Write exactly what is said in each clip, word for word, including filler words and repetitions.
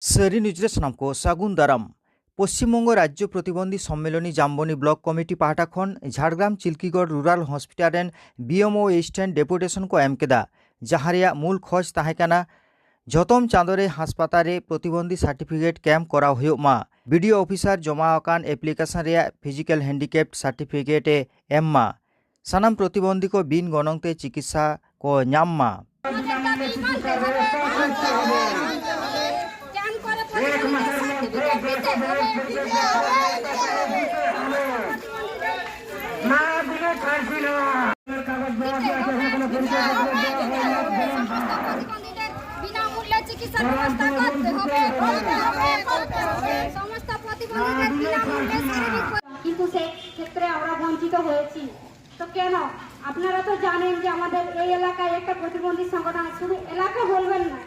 ᱥᱟᱹᱨᱤ ᱱᱤᱭᱩᱡᱽ ᱨᱮ ᱥᱟᱱᱟᱢ ᱠᱚ ᱥᱟᱹᱜᱩᱱ ᱫᱟᱨᱟᱢ᱾ ᱯᱚᱥᱪᱤᱢ ᱵᱚᱝᱜᱚ ᱨᱟᱡᱽᱡᱚ ᱯᱨᱚᱛᱤᱵᱚᱱᱫᱷᱤ ᱥᱚᱢᱢᱮᱞᱚᱱᱤ ᱡᱟᱢᱵᱚᱱᱤ ᱵᱞᱚᱠ ᱠᱚᱢᱤᱴᱤ ᱯᱟᱦᱴᱟ ᱠᱷᱚᱱ ᱡᱷᱟᱲᱜᱨᱟᱢ ᱪᱤᱞᱠᱤᱜᱚᱲ ᱨᱩᱨᱟᱞ ᱦᱚᱥᱯᱤᱴᱟᱞ ᱨᱮᱱ ᱵᱤ ᱮᱢ ᱳ ᱮᱭᱤᱪ ᱴᱷᱮᱱ ᱰᱮᱯᱩᱴᱮᱥᱚᱱ ᱠᱚ ᱮᱢ ᱠᱮᱫᱟ, ᱡᱟᱦᱟᱸ ᱨᱮᱭᱟᱜ ᱢᱩᱞ ᱠᱷᱚᱡᱽ ᱛᱟᱦᱮᱸ ᱠᱟᱱᱟ ᱡᱚᱛᱚᱢ ᱪᱟᱸᱫᱳ ᱨᱮ ᱦᱟᱥᱯᱟᱛᱟᱞ ᱨᱮ ᱯᱨᱚᱛᱤᱵᱚᱱᱫᱷᱤ ᱥᱟᱨᱴᱤᱯᱷᱤᱠᱮᱴ ᱠᱮᱢᱯ ᱠᱚᱨᱟᱣ ᱦᱩᱭᱩᱜ ᱢᱟ᱾ ᱵᱤ ᱰᱤ ᱳ ᱚᱯᱷᱤᱥᱟᱨ ᱡᱚᱢᱟ ᱟᱠᱟᱱ ᱮᱯᱞᱤᱠᱮᱥᱚᱱ ᱨᱮᱭᱟᱜ ᱯᱷᱤᱡᱤᱠᱮᱞ ᱦᱮᱱᱰᱤᱠᱮᱯᱰ ᱥᱟᱨᱴᱤᱯᱷᱤᱠᱮᱴ ᱮ ᱮᱢ ᱢᱟ᱾ ᱥᱟᱱᱟᱢ ᱯᱨᱚᱛᱤᱵᱚᱱᱫᱷᱤ ᱠᱚ ᱵᱤᱱ ᱜᱚᱱᱚᱝ ᱛᱮ ᱪᱤᱠᱤᱛᱥᱟ ᱠᱚ ᱧᱟᱢ ᱢᱟ᱾ বিনামূল্যে চিকিৎসার ব্যবস্থা করতে হবে, করতে হবে, করতে হবে। সমস্ত প্রতিবন্ধীদের বিনামূল্যে শারীরিক কিন্তু সেই ক্ষেত্রে আমরা বঞ্চিত হয়েছি। তো কেন? আপনারা তো জানেন যে আমাদের এই এলাকায় একটা প্রতিবন্ধী সংগঠন আছে, শুধু এলাকা বলবেন না,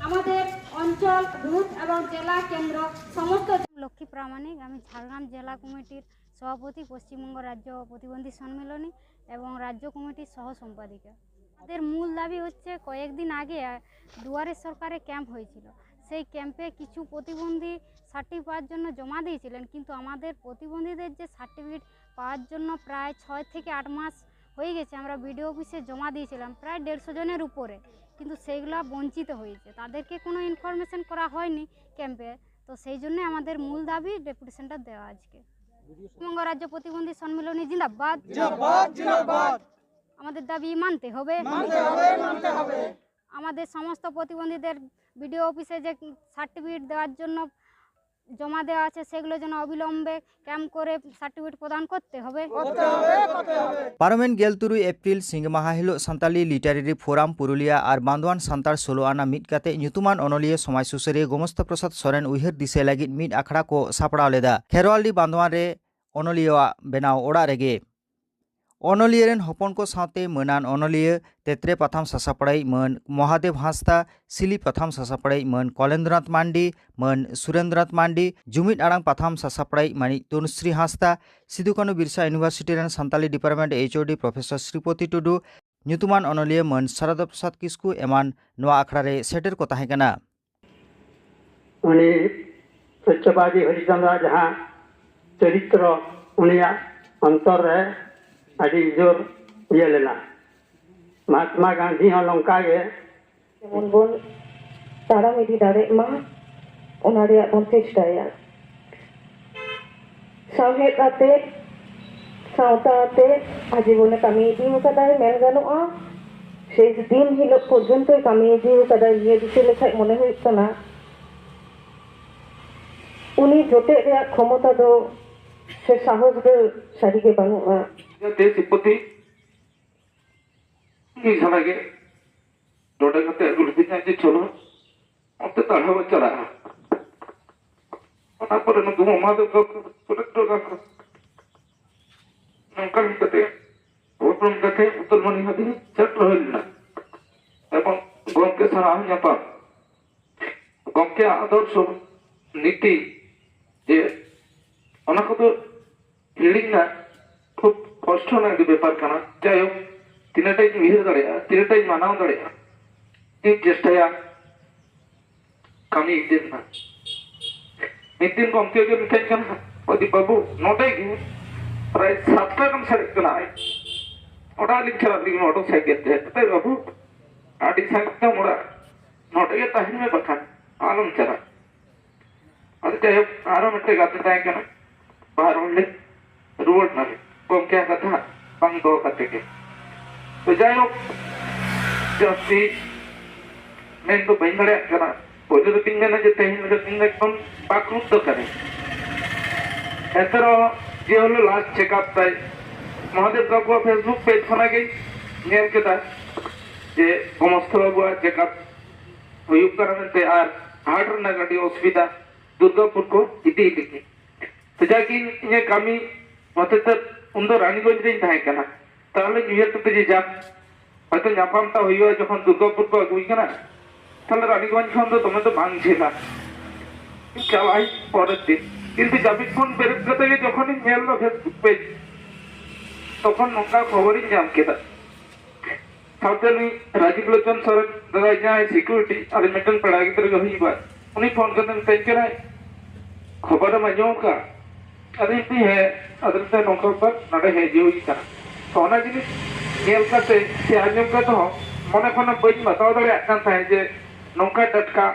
আমাদের অঞ্চল, বুথ এবং জেলা কেন্দ্র সমস্ত লক্ষ্মী প্রামাণিক, আমি ঝাড়গ্রাম জেলা কমিটির সভাপতি, পশ্চিমবঙ্গ রাজ্য প্রতিবন্ধী সম্মেলনী এবং রাজ্য কমিটির সহ সম্পাদিকা। আমাদের মূল দাবি হচ্ছে, কয়েকদিন আগে দুয়ারে সরকারে ক্যাম্প হয়েছিল, সেই ক্যাম্পে কিছু প্রতিবন্ধী সার্টিফিকেট পাওয়ার জন্য জমা দিয়েছিলেন, কিন্তু আমাদের প্রতিবন্ধীদের যে সার্টিফিকেট পাওয়ার জন্য প্রায় ছয় থেকে আট মাস হয়ে গেছে, আমরা বি ডি ও অফিসে জমা দিয়েছিলাম প্রায় দেড়শো জনের উপরে, কিন্তু সেইগুলা বঞ্চিত হয়েছে, তাদেরকে কোনো ইনফরমেশন করা হয়নি ক্যাম্পে। তো সেই জন্য আমাদের মূল দাবি ডেপুটেশনটা দেওয়া আজকে। পশ্চিমবঙ্গ রাজ্য প্রতিবন্ধী সম্মেলনী জিন্দাবাদ। জিন্দাবাদ, জিন্দাবাদ। আমাদের দাবি মানতে হবে। মানতে হবে, মানতে হবে। আমাদের সমস্ত প্রতিবন্ধীদের বি ডি ও অফিসে যে সার্টিফিকেট দেওয়ার জন্য জমা দেওয়া আছে, সেগুলো যেন অবিলম্বে ক্যাম্প করে সার্টিফিকেট প্রদান করতে হবে। করতে হবে, করতে হবে। ᱯᱟᱨᱚᱢᱮᱱ ᱜᱮᱞ ᱛᱩᱨᱩᱭ ᱮᱯᱨᱤᱞ ᱥᱤᱸᱜᱮ ᱢᱟᱦᱟ ᱦᱤᱞᱳᱜ ᱥᱟᱱᱛᱟᱞᱤ ᱞᱤᱴᱟᱨᱮᱨᱤ ᱯᱷᱳᱨᱟᱢ ᱯᱩᱨᱩᱞᱤᱭᱟ ᱟᱨ ᱵᱟᱸᱫᱣᱟᱱ ᱥᱟᱱᱛᱟᱲ ᱥᱳᱞᱳ ᱟᱱᱟ ᱢᱤᱫ ᱠᱟᱛᱮ ᱧᱩᱛᱩᱢᱟᱱ ᱚᱱᱚᱞᱤᱭᱟᱹ, ᱥᱚᱢᱟᱡᱽ ᱥᱩᱥᱟᱹᱨᱤᱭᱟᱹ ᱜᱳᱢᱚᱥᱛᱟ ᱯᱨᱚᱥᱟᱫᱽ ᱥᱚᱨᱮᱱ ᱩᱭᱦᱟᱹᱨ ᱫᱤᱥᱟᱹ ᱞᱟᱹᱜᱤᱫ ᱢᱤᱫ ᱟᱠᱷᱲᱟ ᱠᱚ ᱥᱟᱯᱲᱟᱣ ᱞᱮᱫᱟ᱾ ᱠᱷᱮᱨᱣᱟᱞᱰᱤ ᱵᱟᱸᱫᱣᱟᱱ ᱨᱮ ᱚᱱᱚᱞᱤᱭᱟᱹᱣᱟᱜ ᱵᱮᱱᱟᱣ ᱚᱲᱟᱜ ᱨᱮᱜᱮ᱾ ᱚᱱᱚᱞᱤᱭᱟᱹ ᱨᱮᱱ ᱦᱚᱯᱚᱱ ᱠᱚ ᱥᱟᱶᱛᱮ ᱢᱟᱹᱱᱟᱱ ᱚᱱᱚᱞᱤᱭᱟᱹ, ᱛᱮᱛᱨᱮ ᱯᱟᱛᱷᱟᱢ ᱥᱟᱥᱟᱯᱲᱟᱣᱤᱡ ᱢᱟᱹᱱ ᱢᱚᱦᱟᱫᱮᱵ ᱦᱟᱸᱥᱫᱟ, ᱥᱤᱞᱤ ᱯᱟᱛᱷᱟᱢ ᱥᱟᱥᱟᱯᱲᱟᱣᱤᱡ ᱢᱟᱹᱱ ᱠᱚᱞᱮᱱᱫᱨᱚᱱᱟᱛᱷ ᱢᱟᱱᱰᱤ, ᱢᱟᱹᱱ ᱥᱩᱨᱮᱱᱫᱨᱚᱱᱟᱛᱷ ᱢᱟᱱᱰᱤ, ᱡᱩᱢᱤᱫ ᱟᱲᱟᱝ ᱯᱟᱛᱷᱟᱢ ᱥᱟᱥᱟᱯᱲᱟᱣᱤᱡ ᱢᱟᱹᱱᱤᱡ ᱛᱚᱱᱩᱥᱨᱤ ᱦᱟᱸᱥᱫᱟ, ᱥᱤᱫᱩ ᱠᱟᱹᱱᱦᱩ ᱵᱤᱨᱥᱟ ᱤᱭᱩᱱᱤᱵᱷᱟᱨᱥᱤᱴᱤ ᱨᱮᱱ ᱥᱟᱱᱛᱟᱞᱤ ᱰᱤᱯᱟᱨᱴᱢᱮᱱᱴ ᱮᱭᱤᱪ ᱳ ᱰᱤ ᱯᱨᱚᱯᱷᱮᱥᱚᱨ ᱥᱨᱤᱯᱚᱛᱤ ᱴᱩᱰᱩ, ᱧᱩᱛᱩᱢᱟᱱ ᱚᱱᱚᱞᱤᱭᱟᱹ ᱢᱟᱹᱱ ᱥᱟᱨᱚᱫᱟ ᱯᱨᱚᱥᱟᱫᱽ ᱠᱤᱥᱠᱩ ᱮᱢᱟᱱ ᱱᱚᱣᱟ ᱟᱠᱷᱲᱟ ᱨᱮ ᱥᱮᱴᱮᱨ ᱠᱚ ᱛᱟᱦᱮᱸ ᱠᱟᱱᱟ᱾ ᱩᱱᱤ ᱥᱚᱛᱭᱚᱵᱟᱫᱤ ᱦᱚᱨᱤᱪᱚᱸᱫᱽᱨᱚ ᱡᱟᱦᱟᱸ ᱪᱚᱨᱤᱛᱨᱚ, ᱩᱱᱤᱭᱟᱜ ᱚᱱᱛᱚᱨ ᱨᱮ ᱟᱹᱰᱤ ᱡᱳᱨ ᱤᱭᱟᱹ ᱞᱮᱱᱟ᱾ ᱢᱟᱦᱟᱛᱢᱟ ᱜᱟᱱᱫᱷᱤ ᱦᱚᱸ ᱱᱚᱝᱠᱟ ᱜᱮ᱾ ᱡᱮᱢᱚᱱ ᱵᱚᱱ ᱛᱟᱲᱟᱢ ᱤᱫᱤ ᱫᱟᱲᱮᱜ ᱢᱟ, ᱚᱱᱟ ᱨᱮᱭᱟᱜ ᱵᱚᱱ ᱪᱮᱥᱴᱟᱭᱟ᱾ ᱥᱟᱶᱦᱮᱫ ᱟᱛᱮ, ᱥᱟᱶᱛᱟ ᱟᱛᱮ ᱟᱡᱤᱵᱚᱱᱮ ᱠᱟᱹᱢᱤ ᱤᱫᱤ ᱟᱠᱟᱫᱟᱭ, ᱢᱮᱱ ᱜᱟᱱᱚᱜᱼᱟ᱾ ᱥᱮᱥ ᱫᱤᱱ ᱦᱤᱞᱳᱜ ᱯᱚᱨᱡᱚᱱᱛᱚᱭ ᱠᱟᱹᱢᱤ ᱤᱫᱤ ᱟᱠᱟᱫᱟᱭ᱾ ᱱᱤᱭᱟᱹ ᱫᱤᱥᱟᱹ ᱞᱮᱠᱷᱟᱡ ᱢᱚᱱᱮ ᱦᱩᱭᱩᱜ ᱠᱟᱱᱟ, ᱩᱱᱤ ᱡᱚᱴᱮᱫ ᱨᱮᱭᱟᱜ ᱠᱷᱚᱢᱚᱛᱟ ᱫᱚ ᱥᱮ ᱥᱟᱦᱚᱥ ᱫᱚ ᱥᱟᱹᱨᱤᱜᱮ ᱵᱟᱹᱱᱩᱜᱼᱟ᱾ ᱡᱟᱛᱮ ᱥᱤᱯᱚᱛᱤ ᱩᱱᱤ ᱥᱟᱞᱟᱜ ᱜᱮ ᱱᱚᱰᱮ ᱠᱟᱛᱮ ᱟᱹᱜᱩ ᱞᱤᱫᱤᱧᱟ ᱡᱮ, "ᱪᱚᱞᱚ, ᱚᱱᱛᱮ ᱫᱟᱬᱟ ᱵᱚᱱ ᱪᱟᱞᱟᱜᱼᱟ᱾" ᱚᱱᱟ ᱯᱚᱨᱮ ᱱᱩᱠᱩ ᱢᱟᱢᱟ ᱛᱟᱠᱚ ᱠᱚᱨᱮ ᱴᱚᱞᱟ ᱠᱚ ᱱᱚᱝᱠᱟ ᱠᱟᱛᱮ ᱩᱯᱨᱩᱢ ᱠᱟᱛᱮ ᱩᱛᱛᱚᱨᱢᱚᱱᱤ ᱦᱟᱹᱵᱤᱡ ᱥᱮᱴᱮᱨ ᱦᱩᱭ ᱞᱮᱱᱟ᱾ ᱮᱵᱚᱝ ᱜᱚᱢᱠᱮ ᱥᱟᱞᱟᱜ ᱦᱚᱸ ᱧᱟᱯᱟᱢ, ᱜᱚᱢᱠᱮᱭᱟᱜ ᱟᱫᱚᱨᱥᱚ ᱱᱤᱛᱤ, ᱡᱮ ᱚᱱᱟ ᱠᱚᱫᱚ ᱦᱤᱲᱤᱧ ᱨᱮᱱᱟᱜ ᱠᱷᱩᱵ ᱠᱚᱥᱴᱚ ᱨᱮᱱᱟᱜ ᱜᱮ ᱵᱮᱯᱟᱨ ᱠᱟᱱᱟ᱾ ᱡᱟᱭᱦᱳᱠ, ᱛᱤᱱᱟᱹᱜ ᱴᱟᱧ ᱩᱭᱦᱟᱹᱨ ᱫᱟᱲᱮᱭᱟᱜᱼᱟ, ᱛᱤᱱᱟᱹᱜ ᱴᱟᱧ ᱢᱟᱱᱟᱣ ᱫᱟᱲᱮᱭᱟᱜᱼᱟ, ᱤᱧ ᱪᱮᱥᱴᱟᱭᱟ ᱠᱟᱹᱢᱤ ᱤᱫᱤ ᱨᱮᱱᱟᱜ᱾ ᱢᱤᱫ ᱫᱤᱱ ᱜᱚᱢᱠᱮ ᱜᱮ ᱢᱮᱛᱟᱹᱧ ᱠᱟᱱᱟ, ᱚᱫᱤ ᱵᱟᱹᱵᱩ, ᱱᱚᱰᱮ ᱜᱮ ᱯᱨᱟᱭ ᱥᱟᱛᱴᱟ ᱜᱟᱱ ᱥᱟᱨᱮᱡ ᱠᱟᱱᱟ᱾ ᱚᱲᱟᱜ ᱞᱤᱧ ᱪᱟᱞᱟᱜ ᱞᱟᱹᱜᱤᱫ ᱢᱚᱴᱚᱨ ᱥᱟᱭᱠᱮᱞ ᱛᱮ᱾ ᱢᱮᱛᱟᱭ, "ᱵᱟᱹᱵᱩ, ᱟᱹᱰᱤ ᱥᱟᱺᱜᱤᱧ ᱛᱟᱢ ᱚᱲᱟᱜ, ᱱᱚᱰᱮ ᱜᱮ ᱛᱟᱦᱮᱱ ᱢᱮ, ᱵᱟᱠᱷᱟᱱ ᱟᱞᱚᱢ ᱪᱟᱞᱟᱜ᱾" ᱟᱫᱚ ᱡᱟᱭᱦᱳᱠ, ᱟᱨᱚ ᱢᱤᱫᱴᱮᱡ ᱜᱟᱛᱮ ᱛᱟᱦᱮᱸ ᱠᱟᱱᱟ, ᱵᱟᱦᱨᱮ ᱨᱮ ᱨᱩᱣᱟᱹᱲ ᱱᱟᱞᱮ, ᱜᱚᱢᱠᱮᱭᱟᱜ ᱠᱟᱛᱷᱟ ᱵᱟᱝ ᱫᱚᱦᱚ ᱠᱟᱛᱮ ᱜᱮ᱾ ᱛᱚ ᱡᱟᱭᱦᱳᱠ, ᱡᱟᱹᱥᱛᱤ ᱢᱮᱱ ᱫᱚ ᱵᱟᱹᱧ ᱫᱟᱲᱮᱭᱟᱜ ᱠᱟᱱᱟ᱾ ᱯᱳᱭᱞᱳ ᱨᱮᱫᱚᱧ ᱢᱮᱱᱟ ᱡᱮ ᱛᱮᱦᱮᱧ ᱞᱮᱠᱟ ᱫᱤᱱ ᱮᱠᱫᱚᱢ ᱵᱟᱠᱨᱩᱯ ᱫᱚ ᱠᱟᱱᱟ᱾ ᱮᱱᱛᱮ ᱨᱮᱦᱚᱸ ᱡᱮ ᱦᱤᱞᱳᱜ ᱞᱟᱥᱴ ᱪᱮᱠᱟᱯ ᱛᱟᱭ, ᱢᱚᱦᱟᱫᱮᱵ ᱵᱟᱵᱩᱣᱟᱜ ᱯᱷᱮᱥᱵᱩᱠ ᱯᱮᱡᱽ ᱠᱷᱚᱱᱟᱜ ᱜᱤᱧ ᱧᱮᱞ ᱠᱮᱫᱟ ᱡᱮ ᱜᱚᱢᱚᱥᱛᱚ ᱵᱟᱵᱩᱣᱟᱜ ᱪᱮᱠᱟᱯ ᱦᱩᱭᱩᱜ ᱠᱟᱱᱟ ᱢᱮᱱᱛᱮ ᱟᱨ ᱦᱟᱨᱴ ᱨᱮᱱᱟᱜ ᱟᱹᱰᱤ ᱚᱥᱩᱵᱤᱫᱷᱟ, ᱫᱩᱨᱜᱟᱯᱩᱨ ᱠᱚ ᱤᱫᱤ ᱞᱟᱹᱜᱤᱫ᱾ ᱛᱚ ᱡᱟᱜᱮ ᱤᱧᱟᱹᱜ ᱠᱟᱹᱢᱤ ᱦᱚᱛᱮ ᱛᱮ ᱩᱱᱫᱚ ᱨᱟᱱᱤᱜᱚᱸᱡᱽ ᱨᱤᱧ ᱛᱟᱦᱮᱸ ᱠᱟᱱᱟ᱾ ᱛᱟᱦᱞᱮᱧ ᱩᱭᱦᱟᱹᱨ ᱠᱮᱫᱟ ᱡᱮ ᱡᱟᱠ, ᱦᱚᱭᱛᱚ ᱧᱟᱯᱟᱢ ᱴᱟ ᱦᱩᱭᱩᱜᱼᱟ ᱡᱚᱠᱷᱚᱱ ᱫᱩᱨᱜᱟᱯᱩᱨ ᱠᱚ ᱟᱹᱜᱩᱭ ᱠᱟᱱᱟ, ᱛᱟᱦᱞᱮ ᱨᱟᱱᱤᱜᱚᱸᱡᱽ ᱠᱷᱚᱱ ᱫᱚ ᱫᱚᱢᱮ ᱫᱚ ᱵᱟᱝ ᱡᱷᱟᱹᱞᱟ᱾ ᱪᱟᱞᱟᱜ ᱟᱹᱧ ᱯᱚᱨᱮᱨ ᱫᱤᱱ᱾ ᱠᱤᱱᱛᱩ ᱡᱟᱹᱯᱤᱫ ᱠᱷᱚᱱ ᱵᱮᱨᱮᱫ ᱠᱟᱛᱮ ᱜᱮ ᱡᱚᱠᱷᱚᱱᱤᱧ ᱧᱮᱞ ᱮᱫᱟ ᱯᱷᱮᱥᱵᱩᱠ ᱯᱮᱡᱽ, ᱛᱚᱠᱷᱚᱱ ᱱᱚᱝᱠᱟ ᱠᱷᱚᱵᱚᱨᱤᱧ ᱧᱟᱢ ᱠᱮᱫᱟ᱾ ᱥᱟᱶᱛᱮ ᱱᱩᱭ ᱨᱟᱡᱤᱵ ᱞᱳᱪᱚᱱ ᱥᱚᱨᱮᱱ ᱫᱟᱫᱟ ᱡᱟᱦᱟᱸᱭ ᱥᱤᱠᱩᱨᱤᱴᱤ, ᱟᱞᱮ ᱢᱤᱫᱴᱮᱱ ᱯᱮᱲᱟ ᱜᱤᱫᱽᱨᱟᱹ ᱜᱮ ᱦᱩᱭᱩᱜᱼᱟ, ᱩᱱᱤ ᱯᱷᱳᱱ ᱠᱟᱛᱮ ᱢᱮᱛᱟᱹᱧ ᱠᱟᱱᱟᱭ, "ᱠᱷᱚᱵᱚᱨᱮᱢ ᱟᱸᱡᱚᱢ ᱠᱟᱜᱼᱟ?" ᱟᱫᱚᱧ ᱢᱮᱛᱟᱹᱧ, "ᱦᱮᱸ᱾ ᱟᱫᱚ ᱢᱮᱛᱟᱹᱧ, ᱱᱚᱝᱠᱟ ᱵᱮᱯᱟᱨ, ᱱᱚᱰᱮ ᱦᱮᱡ ᱦᱩᱭ ᱠᱟᱱᱟ᱾" ᱛᱚ ᱚᱱᱟ ᱡᱤᱱᱤᱥ ᱧᱮᱞ ᱠᱟᱛᱮ ᱥᱮ ᱟᱸᱡᱚᱢ ᱠᱟᱛᱮ ᱦᱚᱸ ᱢᱚᱱᱮ ᱠᱷᱚᱱ ᱵᱟᱹᱧ ᱵᱟᱛᱟᱣ ᱫᱟᱲᱮᱭᱟᱜ ᱠᱟᱱ ᱛᱟᱦᱮᱸᱫ ᱡᱮ ᱱᱚᱝᱠᱟ ᱴᱟᱴᱠᱟ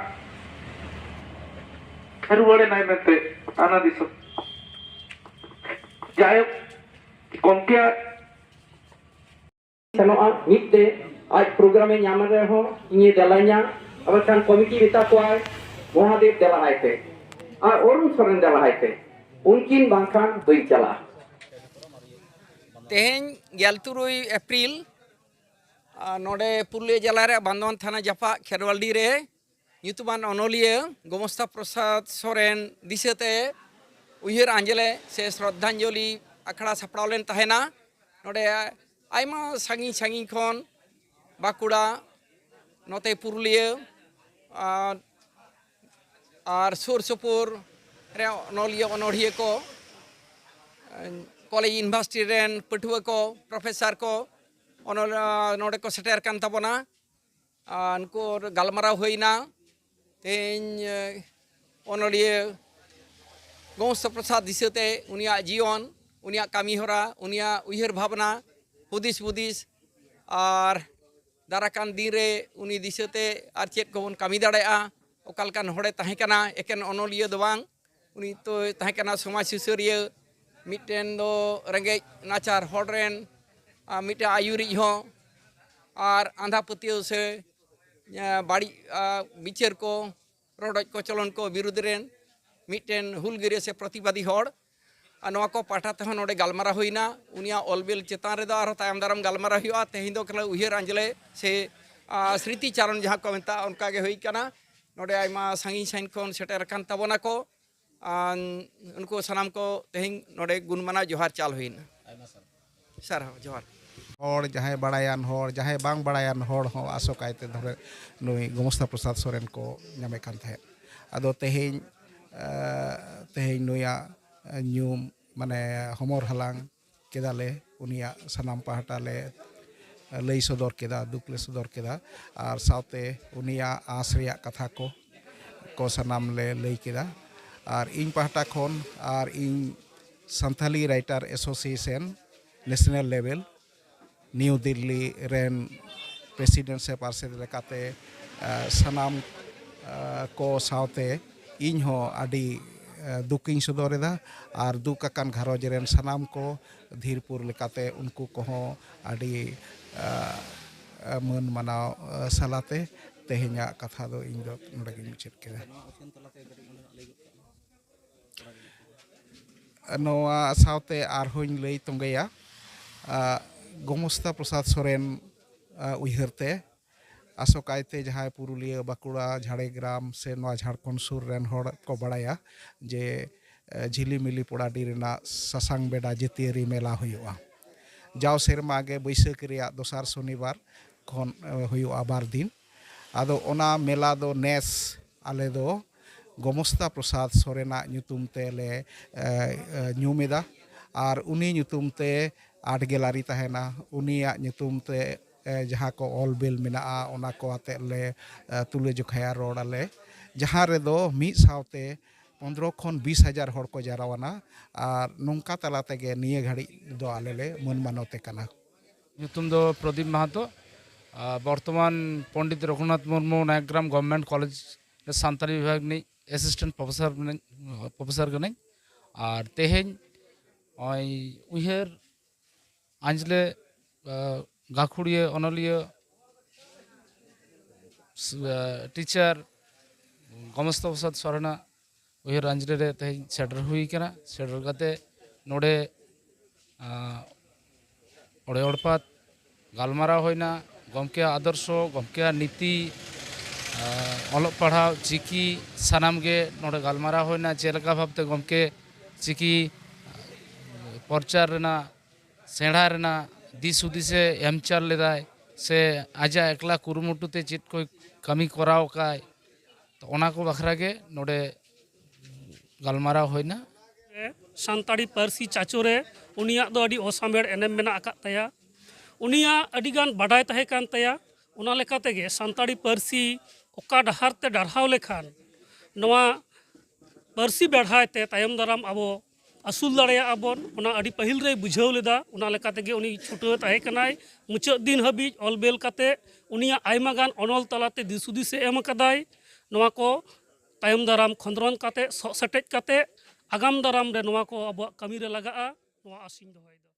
ᱨᱩᱣᱟᱹᱲ ᱮᱱᱟᱭ ᱢᱮᱱᱛᱮ ᱦᱟᱱᱟ ᱫᱤᱥᱚᱢ᱾ ᱡᱟᱭᱦᱳᱠ, ᱜᱚᱢᱠᱮᱭᱟᱜ ᱥᱮᱱᱚᱜᱼᱟ, ᱢᱤᱫ ᱛᱮ ᱟᱡ ᱯᱨᱳᱜᱨᱟᱢᱮ ᱧᱟᱢ ᱨᱮᱦᱚᱸ ᱤᱧᱮ ᱫᱮᱞᱟᱧᱟ᱾ ᱟᱨ ᱢᱤᱫᱴᱟᱝ ᱠᱚᱢᱤᱴᱤ ᱢᱮᱛᱟ ᱠᱚᱣᱟᱭ, "ᱢᱚᱦᱟᱫᱮᱵ ᱫᱮᱞᱟ ᱟᱭ ᱯᱮ, ᱟᱨ ᱚᱨᱩᱬ ᱥᱚᱨᱮᱱ ᱫᱮᱞᱟ ᱟᱭ ᱯᱮ, ᱩᱱᱠᱤᱱ ᱵᱟᱝᱠᱷᱟᱱ ᱵᱟᱹᱧ ᱪᱟᱞᱟᱜᱼᱟ᱾" ᱛᱮᱦᱮᱧ ᱜᱮᱞ ᱛᱩᱨᱩᱭ ᱮᱯᱨᱤᱞ, ᱟᱨ ᱱᱚᱰᱮ ᱯᱩᱨᱩᱞᱤᱭᱟᱹ ᱡᱮᱞᱟ ᱨᱮ ᱵᱟᱱᱫᱚᱣᱟᱱ ᱛᱷᱟᱱᱟ ᱡᱟᱯᱟᱜ ᱠᱷᱮᱨᱣᱟᱞᱰᱤ ᱨᱮ ᱧᱩᱛᱩᱢᱟᱱ ᱚᱱᱚᱞᱤᱭᱟᱹ ᱜᱳᱢᱚᱥᱛᱟ ᱯᱨᱚᱥᱟᱫᱽ ᱥᱚᱨᱮᱱ ᱫᱤᱥᱟᱹᱛᱮ ᱩᱭᱦᱟᱹᱨ ᱟᱸᱡᱽᱞᱮ ᱥᱮ ᱥᱨᱚᱫᱷᱟᱧᱡᱚᱞᱤ ᱟᱠᱷᱲᱟ ᱥᱟᱯᱲᱟᱣ ᱞᱮᱱ ᱛᱟᱦᱮᱱᱟ᱾ ᱱᱚᱰᱮ ᱟᱭᱢᱟ ᱥᱟᱺᱜᱤᱧ ᱥᱟᱺᱜᱤᱧ ᱠᱷᱚᱱ ᱵᱟᱸᱠᱩᱲᱟ, ᱱᱚᱛᱮ ᱯᱩᱨᱩᱞᱤᱭᱟᱹ, ᱟᱨ, ᱟᱨ ᱥᱩᱨ ᱥᱩᱯᱩᱨ ᱨᱮ ᱚᱱᱚᱞᱤᱭᱟᱹ ᱚᱱᱚᱲᱦᱤᱭᱟᱹ ᱠᱚ, ᱠᱚᱞᱮᱡᱽ ᱤᱭᱩᱱᱤᱵᱷᱟᱨᱥᱤᱴᱤ ᱨᱮᱱ ᱯᱟᱹᱴᱷᱩᱣᱟᱹ ᱠᱚ, ᱯᱨᱚᱯᱷᱮᱥᱟᱨ ᱠᱚ, ᱚᱱᱚᱞ-, ᱱᱚᱰᱮ ᱠᱚ ᱥᱮᱴᱮᱨ ᱠᱟᱱ ᱛᱟᱵᱚᱱᱟ᱾ ᱟᱨ ᱱᱩᱠᱩ ᱜᱟᱞᱢᱟᱨᱟᱣ ᱦᱩᱭᱱᱟ᱾ ᱛᱮᱦᱮᱧ, ᱮ, ᱚᱱᱚᱞᱤᱭᱟᱹ ᱜᱳᱢᱚᱥᱛᱟ ᱯᱨᱚᱥᱟᱫᱽ ᱫᱤᱥᱟᱹᱛᱮ ᱩᱱᱤᱭᱟᱜ ᱡᱤᱭᱚᱱ, ᱩᱱᱤᱭᱟᱜ ᱠᱟᱹᱢᱤ ᱦᱚᱨᱟ, ᱩᱱᱤᱭᱟᱜ ᱩᱭᱦᱟᱹᱨ ᱵᱷᱟᱵᱽᱱᱟ, ᱦᱩᱫᱤᱥ ᱵᱩᱫᱤᱥ, ᱟᱨ ᱫᱟᱨᱟᱭ ᱠᱟᱱ ᱫᱤᱱ ᱨᱮ ᱩᱱᱤ ᱫᱤᱥᱟᱹᱛᱮ ᱟᱨ ᱪᱮᱫ ᱠᱚᱵᱚᱱ ᱠᱟᱹᱢᱤ ᱫᱟᱲᱮᱭᱟᱜᱼᱟ, ᱚᱠᱟ ᱞᱮᱠᱟᱱ ᱦᱚᱲᱮ ᱛᱟᱦᱮᱸ ᱠᱟᱱᱟ, ᱮᱠᱮᱱ ᱚᱱᱚᱞᱤᱭᱟᱹ ᱫᱚ ᱵᱟᱝ, ᱩᱱᱤ ᱫᱚᱭ ᱛᱟᱦᱮᱸ ᱠᱟᱱᱟ ᱥᱚᱢᱟᱡᱽ ᱥᱩᱥᱟᱹᱨᱤᱭᱟᱹ, ᱢᱤᱫᱴᱮᱱ ᱫᱚ ᱨᱮᱸᱜᱮᱡ ᱱᱟᱪᱟᱨ ᱦᱚᱲ ᱨᱮᱱ, ᱟᱨ ᱢᱤᱫᱴᱮᱱ ᱟᱹᱭᱩᱨᱤᱡ ᱦᱚᱸ, ᱟᱨ ᱟᱸᱫᱷᱟ ᱯᱟᱹᱛᱭᱟᱹᱣ ᱥᱮ, ᱮ, ᱵᱟᱹᱲᱤᱡ, ᱟ, ᱵᱤᱪᱟᱹᱨ ᱠᱚ, ᱨᱚᱰᱚᱡ ᱠᱚᱪᱞᱚᱱ ᱠᱚ ᱵᱤᱨᱩᱫᱽ ᱨᱮᱱ ᱢᱤᱫᱴᱮᱱ ᱦᱩᱞᱜᱟᱹᱨᱤᱭᱟᱹ ᱥᱮ ᱯᱨᱚᱛᱤᱵᱟᱫᱤ ᱦᱚᱲ᱾ ᱟᱨ ᱱᱚᱣᱟ ᱠᱚ ᱯᱟᱦᱴᱟ ᱛᱮᱦᱚᱸ ᱱᱚᱰᱮ ᱜᱟᱞᱢᱟᱨᱟᱣ ᱦᱩᱭᱱᱟ᱾ ᱩᱱᱤᱭᱟᱜ ᱚᱞ ᱵᱤᱞ ᱪᱮᱛᱟᱱ ᱨᱮᱫᱚ ᱟᱨᱦᱚᱸ ᱛᱟᱭᱚᱢ ᱫᱟᱨᱟᱢ ᱜᱟᱞᱢᱟᱨᱟᱣ ᱦᱩᱭᱩᱜᱼᱟ᱾ ᱛᱮᱦᱮᱧ ᱫᱚ ᱠᱟᱱᱟ ᱩᱭᱦᱟᱹᱨ ᱟᱸᱡᱽᱞᱮ ᱥᱮ, ᱟ, ᱥᱨᱤᱛᱤ ᱪᱟᱨᱚᱱ ᱡᱟᱦᱟᱸ ᱠᱚ ᱢᱮᱛᱟᱜᱼᱟ, ᱚᱱᱠᱟ ᱜᱮ ᱦᱩᱭ ᱠᱟᱱᱟ᱾ ᱱᱚᱰᱮ ᱟᱭᱢᱟ ᱥᱟᱺᱜᱤᱧ ᱥᱟᱺᱜᱤᱧ ᱠᱷᱚᱱ ᱥᱮᱴᱮᱨ ᱟᱠᱟᱱ ᱛᱟᱵᱚᱱᱟ ᱠᱚ᱾ ᱟᱨ ᱩᱱᱠᱩ ᱥᱟᱱᱟᱢ ᱠᱚ ᱛᱮᱦᱮᱧ ᱱᱚᱰᱮ ᱜᱩᱱ ᱢᱟᱱᱟᱣ ᱡᱚᱦᱟᱨ ᱪᱟᱞ ᱦᱩᱭᱱᱟ᱾ ᱥᱟᱨᱦᱟᱣ, ᱡᱚᱦᱟᱨ᱾ ᱦᱚᱲ, ᱡᱟᱦᱟᱸᱭ ᱵᱟᱲᱟᱭᱟᱱ ᱦᱚᱲ, ᱡᱟᱦᱟᱸᱭ ᱵᱟᱝ ᱵᱟᱲᱟᱭᱟᱱ ᱦᱚᱲ ᱦᱚᱸ ᱟᱥᱚᱠᱟᱭᱛᱮ ᱫᱷᱚᱨᱮ ᱱᱩᱭ ᱜᱳᱢᱚᱥᱛᱟ ᱯᱨᱚᱥᱟᱫᱽ ᱥᱚᱨᱮᱱ ᱠᱚ ᱧᱟᱢᱮ ᱠᱟᱱ ᱛᱟᱦᱮᱸᱫ᱾ ᱟᱫᱚ ᱛᱮᱦᱮᱧ, ᱮ, ᱛᱮᱦᱮᱧ ᱱᱩᱭᱟᱜ ᱧᱩᱢ, ᱢᱟᱱᱮ, ᱦᱚᱢᱚᱨ ᱦᱟᱞᱟᱝ ᱠᱮᱫᱟᱞᱮ, ᱩᱱᱤᱭᱟᱜ ᱥᱟᱱᱟᱢ ᱯᱟᱦᱴᱟ ᱞᱮ ᱞᱟᱹᱭ ᱥᱚᱫᱚᱨ ᱠᱮᱫᱟ, ᱫᱩᱠ ᱞᱮ ᱥᱚᱫᱚᱨ ᱠᱮᱫᱟ, ᱟᱨ ᱥᱟᱶᱛᱮ ᱩᱱᱤᱭᱟᱜ ᱟᱸᱥ ᱨᱮᱭᱟᱜ ᱠᱟᱛᱷᱟ ᱠᱚ, ᱠᱚ ᱥᱟᱱᱟᱢ ᱞᱮ ᱞᱟᱹᱭ ᱠᱮᱫᱟ᱾ ᱟᱨ ᱤᱧ ᱯᱟᱦᱴᱟ ᱠᱷᱚᱱ ᱟᱨ ᱤᱧ ᱥᱟᱱᱛᱷᱟᱞᱤ ᱨᱟᱭᱴᱟᱨ ᱮᱥᱳᱥᱤᱭᱮᱥᱚᱱ ᱱᱮᱥᱱᱟᱞ ᱞᱮᱵᱮᱞ ᱱᱤᱭᱩ ᱫᱤᱞᱞᱤ ᱨᱮᱱ ᱯᱨᱮᱥᱤᱰᱮᱱᱴ ᱥᱮ ᱯᱟᱨᱥᱮᱛ ᱞᱮᱠᱟᱛᱮ, ᱟ, ᱥᱟᱱᱟᱢ, ᱟ, ᱠᱚ ᱥᱟᱶᱛᱮ ᱤᱧ ᱦᱚᱸ ᱟᱹᱰᱤ, ᱟ, ᱫᱩᱠᱤᱧ ᱥᱚᱫᱚᱨ ᱮᱫᱟ᱾ ᱟᱨ ᱫᱩᱠ ᱟᱠᱟᱱ ᱜᱷᱟᱨᱚᱸᱡᱽ ᱨᱮᱱ ᱥᱟᱱᱟᱢ ᱠᱚ ᱫᱷᱤᱨᱯᱩᱨ ᱞᱮᱠᱟᱛᱮ ᱩᱱᱠᱩ ᱠᱚᱦᱚᱸ ᱟᱹᱰᱤ, ᱟ, ᱟ, ᱢᱟᱹᱱ ᱢᱟᱱᱟᱣ, ᱟ, ᱥᱟᱞᱟᱛᱮ ᱛᱮᱦᱮᱧᱟᱜ ᱠᱟᱛᱷᱟ ᱫᱚ ᱤᱧ ᱫᱚ ᱱᱚᱰᱮ ᱜᱤᱧ ᱢᱩᱪᱟᱹᱫ ᱠᱮᱫᱟ᱾ ᱱᱚᱣᱟ ᱩᱪᱷᱟᱹᱱ ᱛᱟᱞᱟᱛᱮ ᱠᱟᱹᱴᱤᱡ ᱚᱸᱰᱮᱱᱟᱜ ᱞᱟᱹᱭ ᱜᱚᱫ ᱠᱟᱜ ᱢᱮ᱾ ᱱᱚᱣᱟ ᱥᱟᱶᱛᱮ ᱟᱨᱦᱚᱸᱧ ᱞᱟᱹᱭ ᱛᱚᱸᱜᱮᱭᱟ, ᱟ, ᱜᱳᱢᱚᱥᱛᱟ ᱯᱨᱚᱥᱟᱫᱽ ᱥᱚᱨᱮᱱ, ᱟ, ᱩᱭᱦᱟᱹᱨ ᱛᱮ, ᱟᱥᱚᱠᱟᱭᱛᱮ ᱡᱟᱦᱟᱸᱭ ᱯᱩᱨᱩᱞᱤᱭᱟᱹ, ᱵᱟᱸᱠᱩᱲᱟ, ᱡᱷᱟᱲᱜᱨᱟᱢ ᱥᱮ ᱱᱚᱣᱟ ᱡᱷᱟᱲᱠᱷᱚᱸᱰ ᱥᱩᱨ ᱨᱮᱱ ᱦᱚᱲ ᱠᱚ ᱵᱟᱲᱟᱭᱟ ᱡᱮ, ᱟ, ᱡᱷᱤᱞᱤᱢᱤᱞᱤ ᱯᱚᱲᱟᱰᱤ ᱨᱮᱱᱟᱜ ᱥᱟᱥᱟᱝ ᱵᱮᱰᱟ ᱡᱟᱹᱛᱤᱭᱟᱹᱨᱤ ᱢᱮᱞᱟ ᱦᱩᱭᱩᱜᱼᱟ᱾ ᱡᱟᱣ ᱥᱮᱨᱢᱟ ᱜᱮ ᱵᱟᱹᱭᱥᱟᱹᱠᱷ ᱨᱮᱭᱟᱜ ᱫᱚᱥᱟᱨ ᱥᱚᱱᱤᱵᱟᱨ ᱠᱷᱚᱱ, ᱟ, ᱦᱩᱭᱩᱜᱼᱟ, ᱵᱟᱨ ᱫᱤᱱ᱾ ᱟᱫᱚ ᱚᱱᱟ ᱢᱮᱞᱟ ᱫᱚ ᱱᱮᱥ ᱟᱞᱮ ᱫᱚ ᱜᱳᱢᱚᱥᱛᱟ ᱯᱨᱚᱥᱟᱫᱽ ᱥᱚᱨᱮᱱᱟᱜ ᱧᱩᱛᱩᱢ ᱛᱮᱞᱮ, ᱮ, ᱮ, ᱧᱩᱢ ᱮᱫᱟ᱾ ᱟᱨ ᱩᱱᱤ ᱧᱩᱛᱩᱢ ᱛᱮ ᱟᱨᱴ ᱜᱮᱞᱟᱨᱤ ᱛᱟᱦᱮᱱᱟ, ᱩᱱᱤᱭᱟᱜ ᱧᱩᱛᱩᱢ ᱛᱮ, ᱮ, ᱡᱟᱦᱟᱸ ᱠᱚ ᱚᱞ ᱵᱤᱞ ᱢᱮᱱᱟᱜᱼᱟ, ᱚᱱᱟ ᱠᱚ ᱟᱛᱮᱫ ᱞᱮ, ᱮ, ᱛᱩᱞᱟᱹ ᱡᱚᱠᱷᱟᱭᱟ, ᱨᱚᱲ ᱟᱞᱮ, ᱡᱟᱦᱟᱸ ᱨᱮᱫᱚ ᱢᱤᱫ ᱥᱟᱶᱛᱮ ᱯᱚᱱᱫᱽᱨᱚ ᱠᱷᱚᱱ ᱵᱤᱥ ᱦᱟᱡᱟᱨ ᱦᱚᱲ ᱠᱚ ᱡᱟᱨᱣᱟᱱᱟ᱾ ᱟᱨ ᱱᱚᱝᱠᱟ ᱛᱟᱞᱟ ᱛᱮᱜᱮ ᱱᱤᱭᱟᱹ ᱜᱷᱟᱹᱲᱤᱡ ᱫᱚ ᱟᱞᱮ ᱞᱮ ᱢᱟᱹᱱ ᱢᱟᱱᱚᱛᱮ ᱠᱟᱱᱟ᱾ ᱧᱩᱛᱩᱢ ᱫᱚ ᱯᱨᱚᱫᱤᱯ ᱢᱟᱦᱟᱛᱚ᱾ ᱟᱨ ᱵᱚᱨᱛᱚᱢᱟᱱ ᱯᱚᱱᱰᱤᱛ ᱨᱚᱜᱷᱩᱱᱟᱛᱷ ᱢᱩᱨᱢᱩ ᱱᱟᱭᱟᱜᱨᱟᱢ ᱜᱚᱵᱷᱢᱮᱱᱴ ᱠᱚᱞᱮᱡᱽ ᱨᱮ ᱥᱟᱱᱛᱟᱲᱤ ᱵᱤᱵᱷᱟᱜᱽ ᱨᱤᱱᱤᱡ ᱮᱥᱤᱥᱴᱮᱱᱴ ᱯᱨᱚᱯᱷᱮᱥᱚᱨ ᱢᱮᱱᱟᱹᱧ, ᱯᱨᱚᱯᱷᱮᱥᱚᱨ ᱠᱟᱹᱱᱟᱹᱧ᱾ ᱟᱨ ᱛᱮᱦᱮᱧ ᱱᱚᱜᱼᱚᱭ ᱩᱭᱦᱟᱹᱨ ᱟᱸᱡᱽᱞᱮ, ᱟ, ᱜᱟᱹᱠᱷᱩᱲᱤᱭᱟᱹ, ᱚᱱᱚᱞᱤᱭᱟᱹ, ᱥ-, ᱟ, ᱴᱤᱪᱟᱨ ᱜᱳᱢᱚᱥᱛᱟ ᱯᱨᱚᱥᱟᱫᱽ ᱥᱚᱨᱮᱱᱟᱜ ᱩᱭᱦᱟᱹᱨ ᱟᱸᱡᱽᱞᱮ ᱨᱮ ᱛᱮᱦᱮᱧ ᱥᱮᱴᱮᱨ ᱦᱩᱭ ᱠᱟᱱᱟ᱾ ᱥᱮᱴᱮᱨ ᱠᱟᱛᱮ ᱱᱚᱰᱮ, ᱟ, ᱚᱲᱮ ᱚᱲᱯᱟᱛ ᱜᱟᱞᱢᱟᱨᱟᱣ ᱦᱩᱭᱱᱟ᱾ ᱜᱚᱢᱠᱮᱭᱟᱜ ᱟᱫᱚᱨᱥᱚ, ᱜᱚᱢᱠᱮᱭᱟᱜ ᱱᱤᱛᱤ, ᱟ, ᱚᱞᱚᱜ ᱯᱟᱲᱦᱟᱣ, ᱪᱤᱠᱤ, ᱥᱟᱱᱟᱢ ᱜᱮ ᱱᱚᱰᱮ ᱜᱟᱞᱢᱟᱨᱟᱣ ᱦᱩᱭᱱᱟ᱾ ᱪᱮᱫ ᱞᱮᱠᱟ ᱵᱷᱟᱵᱛᱮ ᱜᱚᱢᱠᱮ ᱪᱤᱠᱤ ᱯᱨᱚᱪᱟᱨ ᱨᱮᱱᱟᱜ, ᱥᱮᱬᱟ ᱨᱮᱱᱟᱜ ᱫᱤᱥ ᱦᱩᱫᱤᱥᱮ ᱮᱢ ᱪᱟᱞ ᱞᱮᱫᱟᱭ ᱥᱮ ᱟᱡᱟᱜ ᱮᱠᱞᱟ ᱠᱩᱨᱩᱢᱩᱴᱩ ᱛᱮ ᱪᱮᱫ ᱠᱚᱭ ᱠᱟᱹᱢᱤ ᱠᱚᱨᱟᱣ ᱟᱠᱟᱫ, ᱛᱚ ᱚᱱᱟ ᱠᱚ ᱵᱟᱠᱷᱨᱟ ᱜᱮ ᱱᱚᱰᱮ ᱜᱟᱞᱢᱟᱨᱟᱣ ᱦᱩᱭᱱᱟ᱾ ᱨᱮ ᱥᱟᱱᱛᱟᱲᱤ ᱯᱟᱹᱨᱥᱤ ᱪᱟᱪᱳ ᱨᱮ ᱩᱱᱤᱭᱟᱜ ᱫᱚ ᱟᱹᱰᱤ ᱚᱥᱟᱢᱵᱷᱮᱲ ᱮᱱᱮᱢ ᱢᱮᱱᱟᱜ ᱟᱠᱟᱫ ᱛᱟᱭᱟ᱾ ᱩᱱᱤᱭᱟᱜ ᱟᱹᱰᱤᱜᱟᱱ ᱵᱟᱰᱟᱭ ᱛᱟᱦᱮᱸ ᱠᱟᱱ ᱛᱟᱭᱟ᱾ ᱚᱱᱟ ᱞᱮᱠᱟ ᱛᱮᱜᱮ ᱥᱟᱱᱛᱟᱲᱤ ᱯᱟᱹᱨᱥᱤ ᱚᱠᱟ ᱰᱟᱦᱟᱨ ᱛᱮ ᱰᱟᱨᱦᱟᱣ ᱞᱮᱠᱷᱟᱱ ᱱᱚᱣᱟ ᱯᱟᱹᱨᱥᱤ ᱵᱮᱲᱦᱟᱭ ᱛᱮ ᱛᱟᱭᱚᱢ ᱫᱟᱨᱟᱢ ᱟᱵᱚ ᱟᱹᱥᱩᱞ ᱫᱟᱲᱮᱭᱟᱜᱼᱟ ᱵᱚᱱ, ᱚᱱᱟ ᱟᱹᱰᱤ ᱯᱟᱹᱦᱤᱞ ᱨᱮᱭ ᱵᱩᱡᱷᱟᱹᱣ ᱞᱮᱫᱟ᱾ ᱚᱱᱟ ᱞᱮᱠᱟ ᱛᱮᱜᱮ ᱩᱱᱤ ᱪᱷᱩᱴᱟᱹᱣ ᱛᱟᱦᱮᱸ ᱠᱟᱱᱟᱭ᱾ ᱢᱩᱪᱟᱹᱫ ᱫᱤᱱ ᱦᱟᱹᱵᱤᱡ ᱚᱞ ᱵᱮᱞ ᱠᱟᱛᱮ ᱩᱱᱤᱭᱟᱜ ᱟᱭᱢᱟ ᱜᱟᱱ ᱚᱱᱚᱞ ᱛᱟᱞᱟᱛᱮ ᱫᱤᱥ ᱦᱩᱫᱤᱥᱮ ᱮᱢ ᱟᱠᱟᱫᱟᱭ᱾ ᱱᱚᱣᱟ ᱠᱚ ᱛᱟᱭᱚᱢ ᱫᱟᱨᱟᱢ ᱠᱷᱚᱸᱫᱽᱨᱚᱱ ᱠᱟᱛᱮ, ᱥᱚᱜ ᱥᱮᱴᱮᱡ ᱠᱟᱛᱮ, ᱟᱜᱟᱢ ᱫᱟᱨᱟᱢ ᱨᱮ ᱱᱚᱣᱟ ᱠᱚ ᱟᱵᱚᱣᱟᱜ ᱠᱟᱹᱢᱤ ᱨᱮ ᱞᱟᱜᱟᱜᱼᱟ, ᱱᱚᱣᱟ ᱟᱥᱤᱧ ᱫᱚᱦᱚᱭᱮᱫᱟ᱾